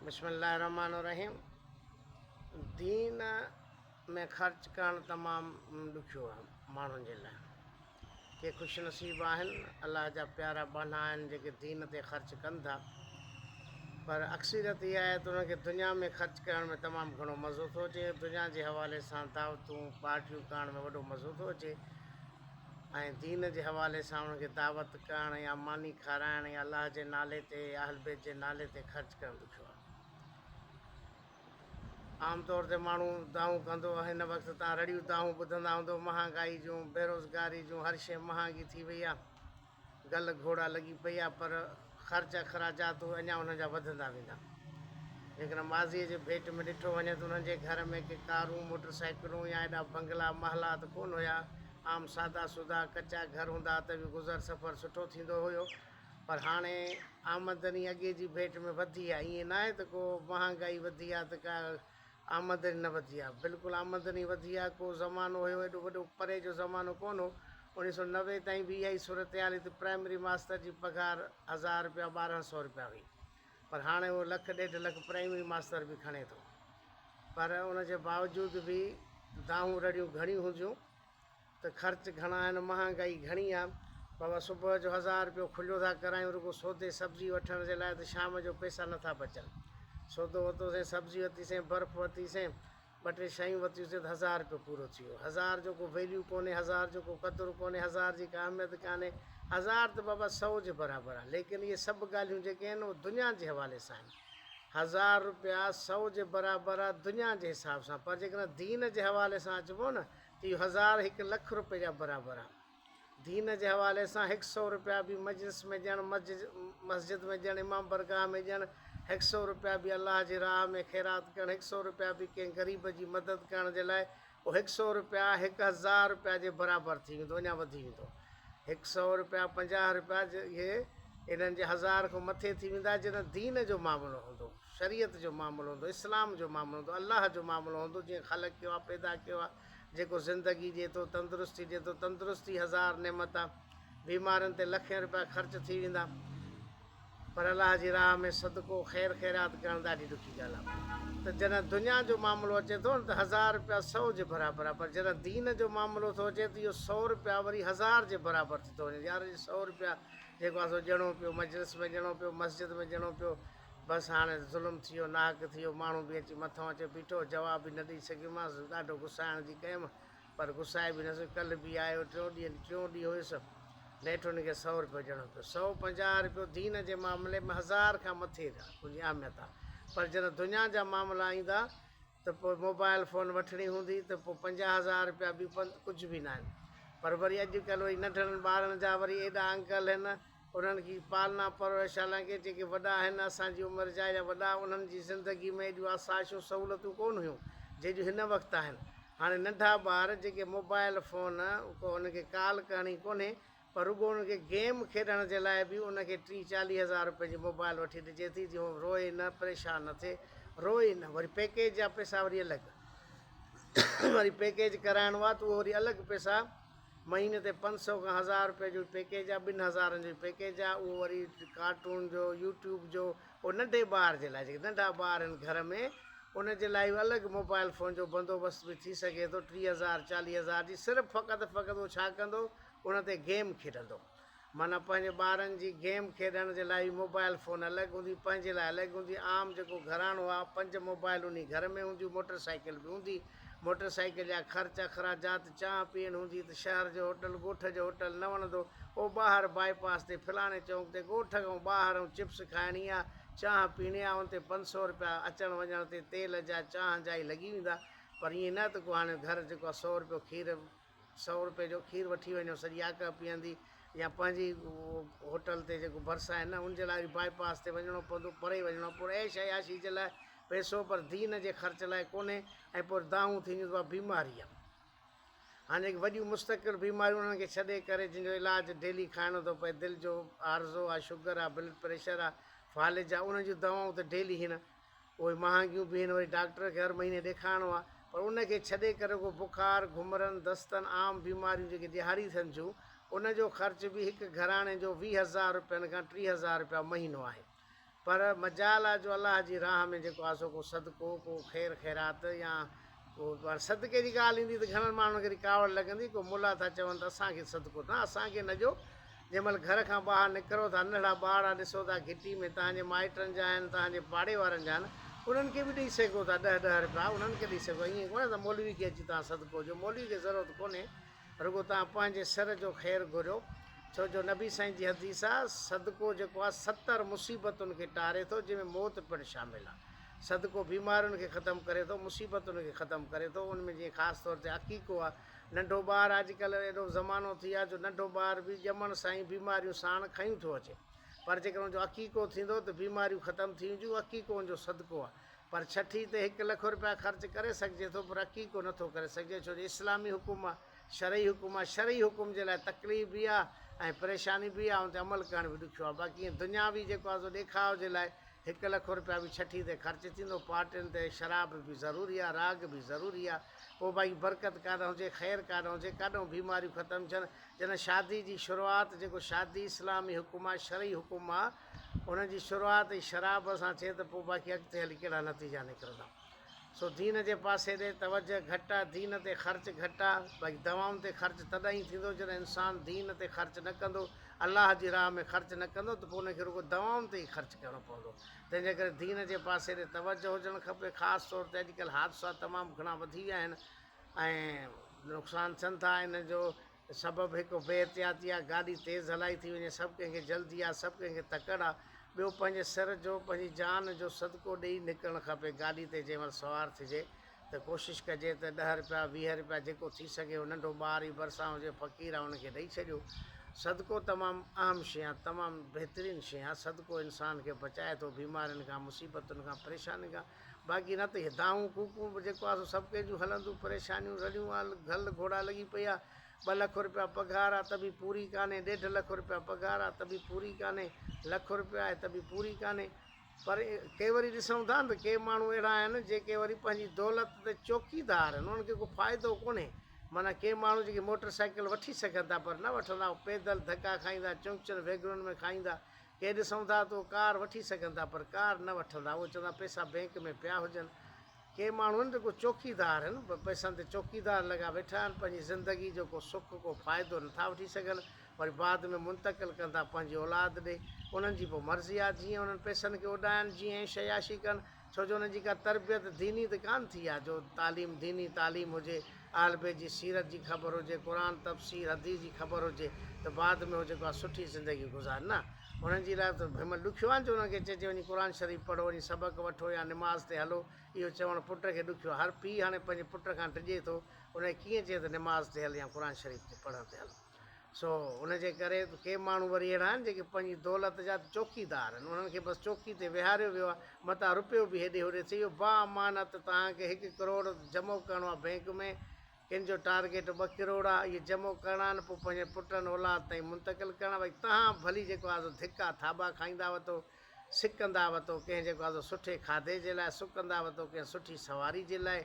بسم الله الرحمٰن الرحيم دين ۾ خرچ ڪرڻ تمام ڏکيو آهي ماڻهن جي لاء ڪي خوش نصيب آهن الله جا پيارا ٻانها آهن جيڪي دين تي خرچ ڪن ٿا پر اڪثريت اها آهي ته انهن کي دنيا ۾ خرچ ڪرڻ ۾ تمام گهڻو مزو ٿو اچي دنيا جي حوالي سان دعوتون پارٽيون ڪرڻ ۾ وڏو مزو ٿو اچي ۽ دين جي حوالي سان انهن کي دعوت ڪرڻ يا ماني کارائڻ يا الله جي نالي تي يا اهل بيت جي نالي تي خرچ ڪرڻ ڏکيو آهي. عام طور تي ماڻهو دانهون ڪندو هن وقت تان رڙيون دانهون ٻڌندا هوندو مهانگائي جون بيروزگاري جون هر شيء مهانگي ٿي وئي آهي. گل گهوڙا لڳي پئي آ پر خرچ اخراجات اڃا انهن جا وڌندا ويندا. جيڪڏهن ماضيء جي ڀيٽ ۾ ڏٺو وڃي ته انهن جي گهر ۾ ڪي ڪارون، موٽر سائيڪلون يا ايڏا بنگلا، محلات ڪونه هيا. عام سادا سودا ڪچا گهر هوندا ته به گذر سفر سٺو ٿيندو هيو. پر هاڻي آمدني اڳي جي ڀيٽ ۾ وڌي آ. ائين ناهي ته ڪو مهانگائي وڌي آ ته ڪا آمدني نه وڌي آ. بلڪل آمدني وڌي آ. ڪو زمانو هيو ايڏو وڏو پري جو زمانو ڪونه هو. اوڻيهه سو 90 تائين به اها ئي صورتحال هئي ته پرائمري ماستر جي پگهار هزار رپيا 12 سو رپيا هئي. پر هاڻي اهو لک ڏيڍ لک پرائمري ماستر به کڻي ٿو. پر ان جي باوجود به دانهون رڙيون گهڻيون هونديون. ته خرچ گهڻا آهن، مهانگائي گهڻي آ، بابا صبح جو هزار رپيو کليو ٿا ڪرايون رڳو سودي سبزي وٺڻ جي لاء ته شام جو پئسا نٿا بچن. سودو ورتوسين، سبزي ورتيسين، برف ورتيسين، ٻه ٽي شيون ورتيونسين ته هزار رپيو پورو ٿي ويو. هزار جو ڪو ويليو ڪونهي، هزار جو ڪو قدر ڪونهي، هزار جي ڪا اهميت ڪانهي. هزار ته بابا سئو جي برابر آ. ليڪن اهي سڀ ڳالهيون جيڪي آهن اهي دنيا جي حوالي سان آهن. هزار رپيا سئو جي برابر آ دنيا جي حساب سان پر جيڪڏهن دين جي حوالي سان اچبو نه ته اهو هزار هڪ لک روپئي جا برابر آ. دين جي حوالي سان هڪ سئو روپيا به مجلس ۾ ڏيڻ، مسجد ۾ ڏيڻ، امام برگاهه ۾ ڏيڻ، هڪ سئو روپيا به الله جي راهه ۾ خيرات ڪرڻ، هڪ سئو روپيا به ڪنهن غريب جي مدد ڪرڻ جي لاء اهو هڪ سئو روپيا هڪ هزار روپيا جي برابر ٿي ويندو اڃا وڌي ويندو. هڪ سئو روپيا 50 روپيا اهي انهن جي هزار کان مٿي ٿي ويندا جڏهن دين جو معاملو هوندو. شريعت جو معاملو هوندو، اسلام جو معاملو هوندو، الله جو معاملو هوندو جنهن خلق ڪيو آ، پيدا ڪيو آ، جيڪو زندگي ڏئي ٿو، تندرستي ڏئي ٿو، تندرستي هزار نعمت آ، بيمارين تي لکين روپيا خرچ ٿي ويندا پر الله جي راهه ۾ صدقو خير خيرات ڪرڻ ڏاڍي ڏکي ڳالهه آ ته جڏهن دنيا جو معاملو اچي ٿو نه ته هزار روپيا سئو جي برابر آ پر جڏهن دين جو معاملو ٿو اچي ته اهو سئو روپيا وري هزار جي برابر ٿي ٿو وڃي يار اڄ سئو روپيا جيڪو آ سو ڏيڻو پيو مجلس ۾ ڏيڻو پيو مسجد ۾ ڏيڻو پيو بس هاڻي ظلم ٿي ويو، ناحق ٿي ويو، ماڻهو به اچي مٿئون اچي بيٺو، جواب به نه ڏئي سگهيومانس، ڏاڍو گسائڻ جي ڪيم، پر گسائي به نه سگهيس، ڪلهه به آيو، ٽيون ڏينهن، ٽيون ڏينهن هيس، نيٺ هن کي سئو رپيو ڏيڻو پيو. 150 رپيو دين جي معاملي ۾ هزار کان مٿي ان جي اهميت آهي، پر جڏهن دنيا جا معاملا ايندا ته پوء موبائل فون وٺڻي هوندي ته پوء 50 هزار رپيا به ڪجهه به ناهن، پر وري اڄڪلهه وري ننڍڙن ٻارن جا وري ايڏا انڪل هن، انهن کي پالنا پرورش حالانڪه جيڪي وڏا آهن اسان جي عمر جا يا وڏا انهن جي زندگي ۾ ايڏيون آسائشون سهولتون ڪونه هيون جيڏيون هن وقت آهن هاڻي ننڍا ٻار جيڪي موبائل فون ڪو انهن کي ڪال ڪرڻي ڪونهي پر رڳو انهن کي گيم کيڏڻ جي لاء به ان کي ٽيهه چاليهه هزار روپين جي موبائل وٺي ڏجي ٿي جيئن هو روئي نه پريشان نه ٿئي روئي نه وري پيڪيج جا پئسا وري الڳ وري پيڪيج ڪرائڻو آهي ته اهو وري الڳ پئسا مهيني تي پنج سئو کان هزار روپئي جو پيڪيج آ، ٻن هزارن جو پيڪيج آ، اهو وري ڪارٽون جو، يوٽيوب جو، اهو ننڍي ٻار جي لاء جيڪي ننڍا ٻار آهن گهر ۾ ان جي لاء اهو الڳ موبائل فون جو بندوبست به ٿي سگهي ٿو 30 هزار 40 هزار جي صرف فقط فقط اهو ڇا ڪندو ان تي گيم کيڏندو. معنيٰ پنهنجي ٻارن جي گيم کيڏڻ جي لاء به موبائل فون الڳ هوندي، پنهنجي لاء الڳ هوندي، عام جيڪو گهراڻو آ، پنج موبائل انهي گهر ۾ هونديون، موٽر سائيڪل به هوندي، موٽر سائيڪل جا خرچ اخراجات، چانهه پيئڻ هوندي ته شهر جو هوٽل، ڳوٺ جو هوٽل نه وڻندو، او ٻاهر باء پاس تي فلاڻي چونڪ تي ڳوٺ کان ٻاهر ائون چپس کائڻي آ، چانهه پيئڻي آ، ان تي پنج سئو رپيا اچڻ وڃڻ تي تيل جا، چانهه جا ئي لڳي ويندا، پر ائين نه ته ڪو هاڻي گهر جيڪو آ سئو رپيو کير. سئو روپئي جو کير وٺي وڃو سڄي آڪهه پيئندي يا پنهنجي هوٽل تي جيڪو ڀرسان آهي نه ان جي لاء وري باء پاس تي وڃڻو پوندو پري وڃڻو پوندو عيش عياشي جي لاء پئسو پر دين جي خرچ لاء ڪونهي ۽ پوء دانهون ٿينديون ته بابا بيماري آهي هاڻي جيڪي وڏيون مستقل بيماريون انهن کي ڇڏي ڪري جن جو علاج ڊيلي کائڻو ٿو پئي دل جو عارضو آهي شگر آهي بلڊ پريشر آهي فالج آهي انهن جون دوائون ته ڊيلي هن اهي مهانگيون به آهن وري ڊاڪٽر کي هر مهيني ڏيکارڻو آهي پر ان کي ڇڏي ڪري رڳو بخار، گهمرن، دستن عام بيماريون جيڪي ڏهاڙي ٿين ٿيون ان جو خرچ به هڪ گهراڻي جو 20 هزار روپين کان 30 هزار روپيا مهينو آهي. پر مجال آ جو الله جي راهه ۾ جيڪو آ سو ڪو صدقو، ڪو خير خيرات يا ڪو پر صدقي جي ڳالهه ايندي ته گهڻن ماڻهن کي وري ڪاوڙ لڳندي، ڪو ملا ٿا چون ته اسان کي صدقو نه اسان کي نه ڏيو، جنهن مهل گهر کان ٻاهر نڪرو ٿا ننڍڙا ٻارڙا ڏسو ٿا گهٽي ۾ توهان جي مائٽن جا آهن، توهان جي پاڙي وارن جا آهن، انهن کي به ڏئي سگهو ٿا ڏهه ڏهه رپيا انهن کي ڏئي سگهو ائين ڪونهي ته مولوي کي اچي توهان صدقو ڏيو، مولوي کي ضرورت ڪونهي. رڳو توهان پنهنجي سر جو خير گهريو، ڇو جو نبي سائين جي حديث آ، صدقو جيڪو آ 70 مصيبتن کي ٽاري ٿو، جنهن ۾ موت پڻ شامل آ. صدقو بيمارين کي ختم ڪري ٿو، مصيبتن کي ختم ڪري ٿو، ان ۾ جيئن خاص طور تي عقيقو آ، ننڍو ٻار اڄڪلهه ايڏو زمانو ٿي ويو آ جو ننڍو ٻار به ڄمڻ سان ئي بيماريون ساڻ کنيون ٿو اچي، پر جيڪڏهن ان جو عقيقو ٿيندو ته بيماريون ختم ٿي وينديون، عقيقو ان جو صدقو آ. پر ڇٺي تي هڪ لک رپيا خرچ ڪري سگهجي ٿو پر عقيقو نه ٿو ڪري سگهجي ڇو جو اسلامي حڪم آ شرعي حڪم آ شرعي حڪم جي لاء تڪليف به آ ۽ پريشاني به آ ان تي عمل ڪرڻ به ڏکيو آ باقي ائين دنياوي جيڪو آ سو ڏيکاء جي لاء هڪ لک رپيا به ڇٺي تي خرچ ٿيندو پارٽين تي شراب به ضروري آ راڳ به ضروري آ پوء باقي برڪت ڪاڏانهن هجي خير ڪاڏانهن هجي ڪاڏانهن بيماريون ختم ٿين جڏهن شادي جي شروعات جيڪو شادي اسلامي حڪم آ شرعي حڪم آ ان جي شروعات ئي شراب سان ٿئي ته پوء باقي اڳتي هلي ڪهڙا نتيجا نڪرندا. سو دين جي پاسي ڏي توجه گهٽ آ، دين تي خرچ گهٽ آ، باقي دوائن تي خرچ تڏهن ئي ٿيندو جڏهن انسان دين تي خرچ نه ڪندو، الله جي راهه ۾ خرچ نه ڪندو ته پوء ان کي رڳو دوائن تي ئي خرچ ڪرڻو پوندو. تنهن جي ڪري دين جي پاسي ڏي توجه هجڻ کپي. خاص طور تي اڄڪلهه حادثا تمام گهڻا وڌي ويا آهن ۽ نقصان ٿين ٿا، ان جو سبب هڪ بي احتياطي آ، گاڏي تيز هلائي ٿي وڃي، سڀ ڪنهن کي جلدي آ، سڀ ڪنهن کي تڪڙ آ. ٻيو پنهنجي سر جو، پنهنجي جان جو صدقو ڏيئي نڪرڻ کپي. گاڏي تي جنهن مهل سوار ٿجي ته ڪوشش ڪجي ته ڏهه رپيا، 20 رپيا جيڪو ٿي سگهي اهو ننڍو ٻار ئي ڀرسان هجي، فقير آ ان کي ڏئي ڇڏيو. صدقو تمام اهم شيء آ، تمام بهترين شيء آ. صدقو انسان کي بچائي ٿو بيمارين کان، مصيبتن کان، پريشانين کان. باقي نه ته هي دانهون ڪوڪون به جيڪو آ سو سڀ ڪنهن جون هلنديون، پريشانيون، رڙيون آ، گهل گهوڙا لڳي پئي آ، ٻه لک رپيا پگهار آ ته به پوري ڪانهي، ڏيڍ لک رپيا پگهار آ ته به پوري ڪانهي، لک رپيا آهي ته به پوري ڪانهي. پر ڪي وري ڏسون ٿا نه ته ڪي ماڻهو اهڙا آهن جيڪي وري پنهنجي دولت تي چوڪيدار آهن، انهن کي ڪو فائدو ڪونهي. معنيٰ ڪي ماڻهو جيڪي موٽر سائيڪل وٺي سگهن ٿا پر نه وٺندا، هو پيدل ڌڪا کائيندا، چونڪچن ويگنن ۾ کائيندا، ڪي ڏسون ٿا ته اهي ڪار وٺي سگهن ٿا پر ڪار نه وٺندا، اهي چوندا پئسا بئنڪ ۾ پيا هجن. ڪي ماڻهو آهن جيڪو چوڪيدار آهن، پئسن تي چوڪيدار لڳا ويٺا آهن، پنهنجي زندگي جو ڪو سک ڪو فائدو نٿا وٺي سگهن، وري بعد ۾ منتقل ڪن ٿا پنهنجي اولاد ڏي، انهن جي پوء مرضي آهي جيئن انهن پئسن کي اڏائن، جيئن عيش عياشي ڪن، ڇو جو انهن جي ڪا تربيت ديني ته ڪانه ٿي آهي جو تعليم ديني تعليم هجي، اهل بيت جي سيرت جي خبر هجي، قرآن، تفسير، حديث جي خبر هجي ته بعد ۾ هو جيڪو آهي سٺي زندگي گذارين نه انهن جي لاء ته هن مهل ڏکيو آهي نه جو انهن کي چئجي وڃي قرآن شريف پڙهو وڃي سبق وٺو يا نماز تي هلو اهو چوڻ پٽ کي ڏکيو آهي هر پيء هاڻي پنهنجي پٽ کان ڊڄي ٿو ان کي ڪيئن چئي ته نماز تي هل يا قرآن شريف تي پڙهڻ تي هل. سو ان جي ڪري ڪي ماڻهو وري اهڙا آهن جيڪي پنهنجي دولت جا چوڪيدار آهن انهن کي بس چوڪي تي ويهاريو ويو آهي متان رپيو به هيڏي هوڏي ٿئي اهو با امانت توهان کي هڪ ڪروڙ جمعو ڪرڻو آهي بئنڪ ۾ ڪن جو ٽارگيٽ ٻه ڪروڙ آهي اهي جمعو ڪرڻا آهن پوء پنهنجي پٽن اولاد تائين منتقل ڪرڻا ڀئي توهان ڀلي جيڪو آهي سو ڌڪا ٿاٻا کائيندا وتو سڪندا وتو ڪنهن جيڪو آهي سو سٺي کاڌي جي لاء سڪندا وتو ڪنهن سٺي سواري جي لاء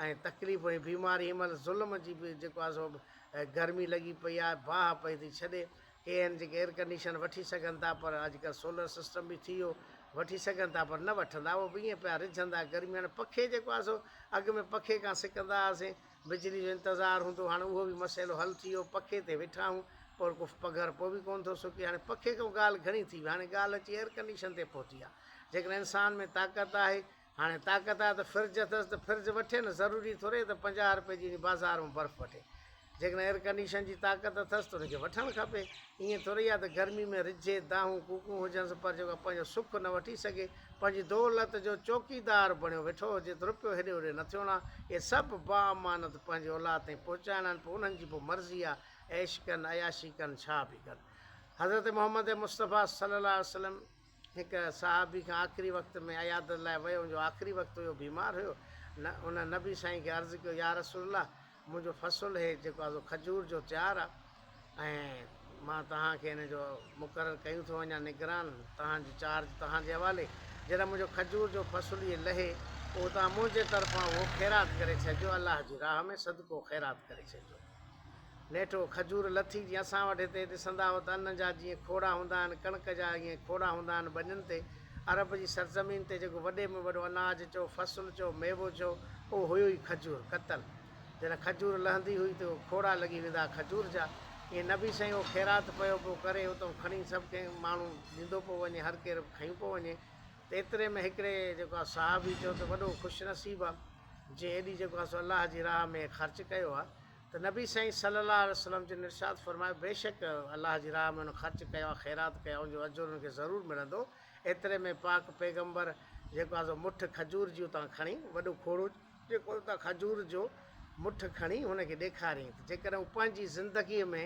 ۽ تڪليف ۽ بيماري هن مهل ظلم جي به جيڪو آهي سو گرمي لڳي پئي آهي، باهه پئي ٿي ڇڏي. ڪي آهن جيڪي ايئر ڪنڊيشن وٺي سگهن ٿا پر اڄڪلهه سولر سسٽم به ٿي ويو، وٺي سگهن ٿا پر نه وٺندا، اهي به ائين پيا رجهندا. گرمي هاڻي پکي جيڪو آهي سو اڳ ۾ پکي کان سڪندا هئاسين، بجلي جو انتظار هوندو هو، هاڻي اهو به مسئلو حل ٿي ويو، پکي تي ويٺا آهيون پر ڪو پگهر پوء به ڪونه ٿو سڪي. هاڻي پکي کان ڳالهه گهڻي ٿي وئي، هاڻي ڳالهه اچي ايئر ڪنڊيشن تي پهتي آهي. جيڪڏهن انسان ۾ طاقت آهي، هاڻي طاقت آهي ته فرج اٿس ته فرج وٺي نه، ضروري ٿوري ته 50 رپئي جي وڃي بازار مان برف وٺي. جيڪڏهن ايئرڪنڊيشن جي طاقت اٿس ته ان کي وٺڻ کپي. ائين ٿوري آهي ته گرمي ۾ رجهي، دانهون ڪوڪون هجنس پر جيڪو پنهنجو سک نه وٺي سگهي، پنهنجي دولت جو چوڪيدار بڻيو ويٺو هجي ته رپيو هيڏي هوڏي نه ٿيڻو آهي. اهي سڀ باامانت پنهنجي اولاد تائين پهچائڻا آهن، پوء انهن جي پوء مرضي آهي، عيش ڪن، عياشي ڪن، ڇا به ڪن. حضرت محمد مصطفيٰ صلي الله عليه وسلم. هڪ صحابي کان آخري وقت ۾ عيادت لاء ويو، ان جو آخري وقت هيو، بيمار هيو، نه ان نبي سائين کي عرض ڪيو، يا رسول الله! منهنجو فصل هي جيڪو آهي سو کجور جو تيار آهي ۽ مان توهان کي ان جو مقرر ڪيون ٿو وڃان نگران، توهان جو چارج توهان جي حوالي، جڏهن منهنجو کجور جو فصل اهي لهي پوء توهان منهنجي طرفان اهو خيرات ڪري ڇڏجو، الله جي راهه ۾ صدقو خيرات ڪري ڇڏجو. نيٺ اهو کجور لٿي، جيئن اسان وٽ هتي ڏسندا هئو ته ان جا جيئن کوڙا هوندا آهن، ڪڻڪ جا ائين کوڙا هوندا آهن ٻنين تي. عرب جي سرزمين تي جيڪو وڏي ۾ وڏو اناج چئو، فصل چئو، ميوو چئو، اهو هيو ئي کجور، ڪتل. جڏهن کجور لهندي هئي ته کوڙا لڳي ويندا ها کجور جا. ائين نبي سائين اهو خيرات پيو پيو ڪري، اتئون کڻي سڀ ڪنهن ماڻهو ڏيندو پيو وڃي، هر ڪير کنيون پيو وڃي. ته ايتري ۾ هڪڙي جيڪو آهي صحابي چيو ته وڏو خوش نصيب آ، جنهن ايڏي جيڪو آهي سو الله جي راهه ۾ خرچ ڪيو آ. ته نبي سائين صلّي الله عليه وسلّم جن ارشاد فرمايو، بيشڪ الله جي راهه ۾ هن خرچ ڪيو آهي، خيرات ڪئي آهي، ان جو اجر ان کي ضرور ملندو. ايتري ۾ پاڪ پيغمبر جيڪو آهي سو مٺ کجور جي اتان کڻي، وڏو کوڙو جيڪو اتان کجور جو مٺ کڻي هن کي ڏيکاريائين ته جيڪڏهن هو پنهنجي زندگيء ۾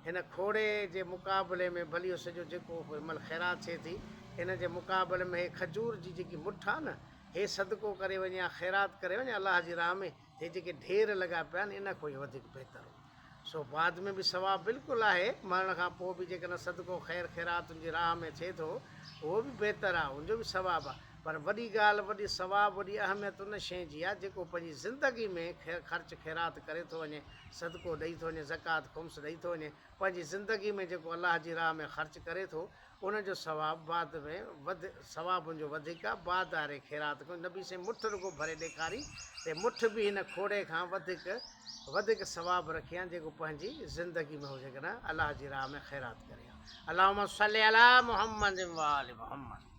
هن کوڙي جي مقابلي ۾ ڀلي اهو سڄو جيڪو هن مهل خيرات ٿئي ٿي، ان جي مقابلي ۾ هي کجور جي جيڪي مٺ آهي نه، هي صدقو ڪري وڃي يا خيرات ڪري وڃي الله جي راهه ۾، هي جيڪي ڍير لڳا پيا آهن ان کان اهو وڌيڪ بهتر هو. سو بعد ۾ به ثواب بلڪل آهي، مرڻ کان پوء به جيڪڏهن صدقو خير خيرات ان جي راهه ۾ ٿئي ٿو اهو به بهتر آهي، ان جو به ثواب آهي، پر وڏي ڳالهه وڏي ثواب وڏي اهميت ان شيء جي آهي جيڪو پنهنجي زندگي ۾ خرچ خيرات ڪري ٿو وڃي، صدقو ڏئي ٿو وڃي، زڪوات خمس ڏئي ٿو وڃي، پنهنجي زندگي ۾ جيڪو الله جي راهه ۾ خرچ ڪري ٿو ان جو ثواب بعد ۾ وڌ ثواب ان جو وڌيڪ آ بعد واري خيرات کان نبي سائين مٺ رڳو ڀري ڏيکاري ته مٺ به هن کوڙي کان وڌيڪ وڌيڪ ثواب رکي آن جيڪو پنهنجي زندگي ۾ هو جيڪڏهن الله جي راهه ۾ خيرات ڪري آ اللهم صلي علي محمد وآل محمد.